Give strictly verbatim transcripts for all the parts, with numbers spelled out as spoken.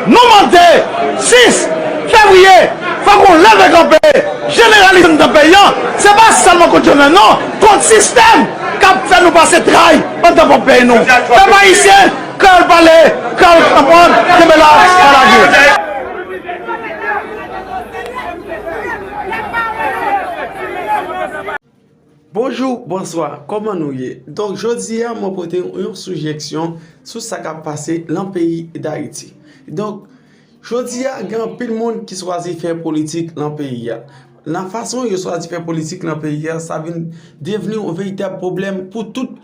Nou mande sis fevriye, fòk yon leve kanpe jeneralize anndan peyi a. Se pa sèlman kont Jovenel non, kont sistèm k ap fè nou pase tray anndan pwòp peyi nou. Pèp ayisyen, kreyòl pale, kreyòl konprann, kenbe la, pa lage. Bonjou, bonswa, kòman nou ye? Donk, jodi a, mwen pote yon sijeksyon sou sa k ap pase nan peyi Dayiti. Donk, jodi a, gen anpil moun ki chwazi fè politik nan peyi a. Nan fason yo chwazi fè politik nan peyi a, sa vin devni yon veritab pwoblèm pou tout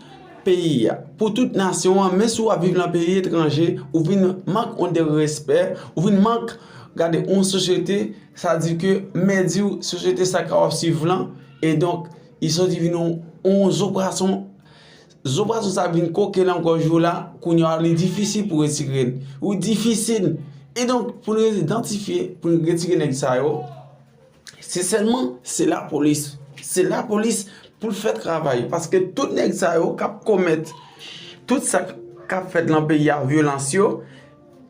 peyi a, pou tout nasyon an. Men si w ap viv nan peyi etranje, ou vin mank yon de respè, ou vin mank gade yon sosyete, sa di ke men di w sosyete sa ka w ap swiv lan, e donk, li soti vin yon, yon zo pwason, zo pwason sa vin koke nan gòj ou la, kounye a li difisil pou retire l. Ou difisil. E donk, pou nou idantifye, pou nou retire nèg sa yo, se sèlman, se lapolis. Se lapolis pou l fè travay. Paske tout nèg sa yo k ap komèt tout sa k ap fèt nan peyi a, vyolans yo,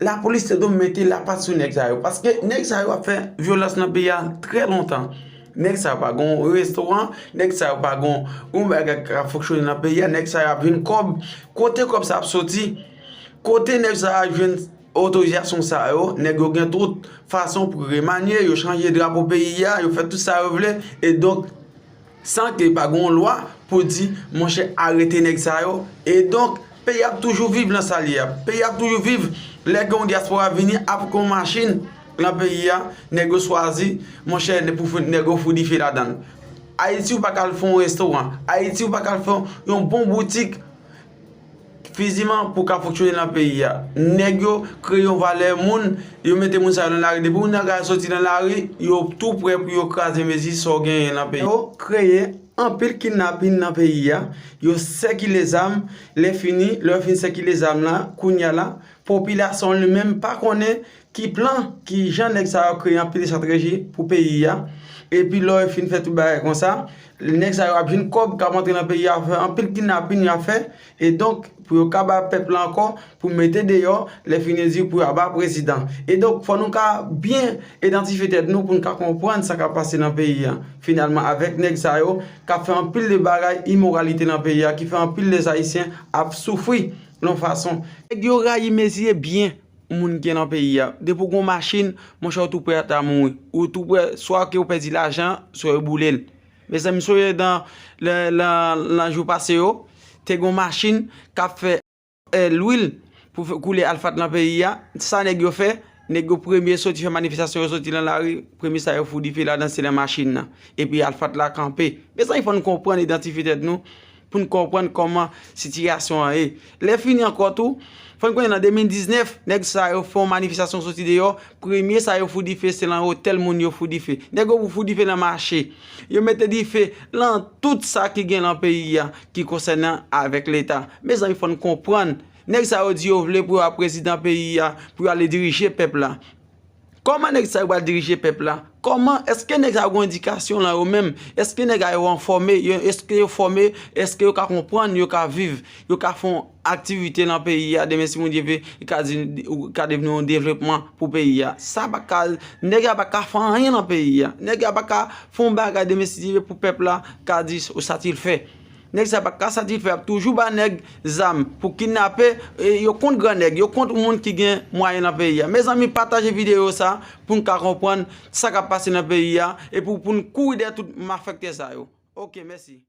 lapolis te dwe mete lapat sou nèg sa yo. Paske nèg sa yo ap fè vyolans nan peyi a trè lontan. Nèg sa yo pa gen yon restoran, nèg sa yo pa gen yon bagay k ap fonksyone nan peyi a, nèg sa yo ap jwenn kòb. Kote kòb sa ap soti? Kote nèg sa yo ap jwenn otorizasyon sa yo? Nèg yo gen tout fason pou remanye, yo chanje drapo peyi a, yo fè tout sa yo vle. E donk, san ke pa gen yon lwa pou di, monchè, arete nèg sa yo. E donk, peyi ap toujou viv nan sa l ye a. Peyi ap toujou viv, lè gen yon dyaspora vini ap gen yon machin nan peyi a, nèg yo chwazi, monchè, nèg pou fou-, nèg yo fou dife ladan l. Ayiti, ou pa ka al fè yon restoran. Ayiti, ou pa ka al fè yon bon boutik fiziman pou ka fonksyone nan peyi a. Nèg yo kreye yon valè moun, yo mete moun sa yo nan lari. Depi moun nan ka soti nan lari, yo tou prè pou yo kraze mezi sa w genyen nan peyi a. Yo kreye anpil kidnapin nan peyi a. Yo sèkile zam. Lè fini, lè yo fin sèkile zam la, kounye a la, popilasyon an li menm pa konnen ki plan, ki jan nèg sa yo kreye anpil estrateji pou peyi a. Epi lè yo fin fè tout bagay konsa, nèg sa yo ap jwenn kòb k ap antre nan peyi a, fè anpil kidnapin y ap fè. E donk, pou yo ka ba pèp la ankò, pou mete deyò, lè fini di pou yo aba prezidan. E donk, fò nou ka byen idantifye tèt nou pou n ka konprann sa k ap pase nan peyi a. Finalman, avèk nèg sa yo k ap fè anpil de bagay imoralite nan peyi a, ki fè anpil de Ayisyen ap soufri yon fason. Nèg yo rayi mezi e byen moun gen nan peyi a. Depi w gen yon machin, monchè, ou tou prè ta mouri. Ou tou prè, swa ke w pèdi lajan, swa yo boule l. Mezanmi, sonje nan, nan, nan, nan jou pase yo, te gen yon machin k ap fè, eh, lwil pou fè koule asfalt nan peyi a. Sa nèg yo fè, nèg yo premye soti fè manifestasyon, yo soti nan lari, premye sa yo fou dife ladan se nan machin nan. Epi asfalt la kanpe. Mezanmi, fò n konprann, idantifye tèt nou, pou n konprann kòman sitiyasyon an ye. Lè fini ankò tou, fò n konnen nan de mil diznèf, nèg sa yo fè yon manifestasyon soti deyò, premye sa yo fou dife, se nan otèl moun yo fou dife. Nèg yo pou fou dife nan mache. Yo mete dife nan tout sa ki gen nan peyi a, ki konsènan avèk Leta. Mezanmi, fò n konprann. Nèg sa yo di yo vle pou yo ap prezidan peyi a, pou yo ale dirije pèp la. Kòman nèg sa yo pral dirije pèp la? Kòman, èske nèg sa yo gen yon edikasyon nan yo menm? Èske nèg sa yo anfòme? Yo, èske yo fòme? Èske yo ka konprann? Yo ka viv? Yo ka fè yon aktivite nan peyi a? Demen, si Bondye vle, li ka di, ou ka devni yon devlopman pou peyi a. Sa pa ka, nèg la pa ka fè anyen nan peyi a. Nèg la pa ka fè yon bagay demen, si Dye vle, pou pèp la ka di ou sa til fè. Nèg sa pa ka satisfè, ap toujou ba nèg zam pou kidnape, e yo kont gran nèg, yo kont moun ki gen mwayen nan peyi a. Mezanmi, pataje videyo sa pou n ka konprann sa k ap pase nan peyi a, e pou, pou n kouri dèyè tout malfektè sa yo. Oke, mèsi.